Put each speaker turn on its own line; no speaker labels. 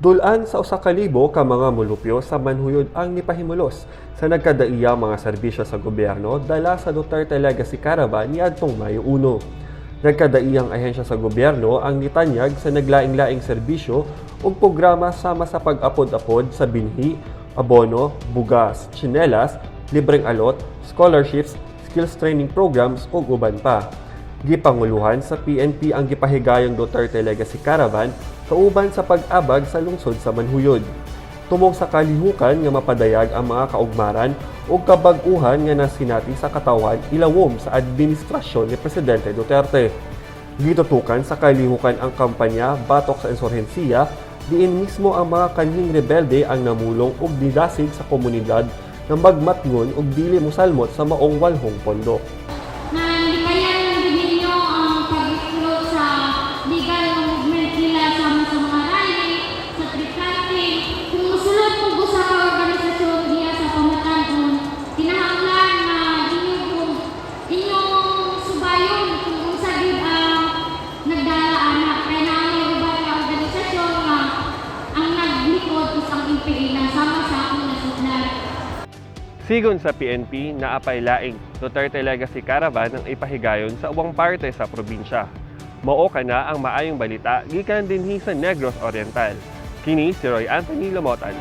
Dul-an sa 1,000 ka mga mulupyo sa Manjuyod ang nipahimulos sa nagkadaiyang mga serbisyo sa gobyerno dala sa Duterte Legacy Caravan niadtong Mayo 1. Nagkadaiyang ahensya sa gobyerno ang nitanyag sa naglaing-laing serbisyo ug programa sama sa pag-apod-apod sa binhi, abono, bugas, tsinelas, libreng alot, scholarships, skills training programs ug uban pa. Gipanguluhan sa PNP ang gipahigayong Duterte Legacy Caravan kauban sa pag-abag sa lungsod sa Manjuyod. Tumong sa kalihukan nga mapadayag ang mga kaugmaran ug kabag-uhan nga nasinati sa katawhan ilawom sa administrasyon ni Presidente Duterte. Gitutukan sa kalihukan ang kampanya batok sa insurhensiya, diin mismo ang mga kanhing rebelde ang namulong ug nidasig sa komunidad nga magmatngon ug dili mosalmot sa maong walhong pondo.
Na likayan din ninyo ang pag-recruit sa legal nga movement nila sama sa mga rally, sa tree planting. Kung musulod mo usa ka organisasyon diya sa pamatan-on, kinahanglan na inyo kung inyong subayon kung unsa gyud ang nagdala ana. Kay naa may uban nga organisasyon nga ang naglikod is ang NPA na sama sa akong nasudlan.
Sigon sa PNP, naapay laing Duterte Legacy Caravan ang ipahigayon sa ubang parte sa probinsya. Mao kana ang maayong balita gikan dinhi sa Negros Oriental. Kini si Roy Anthony Lomotan.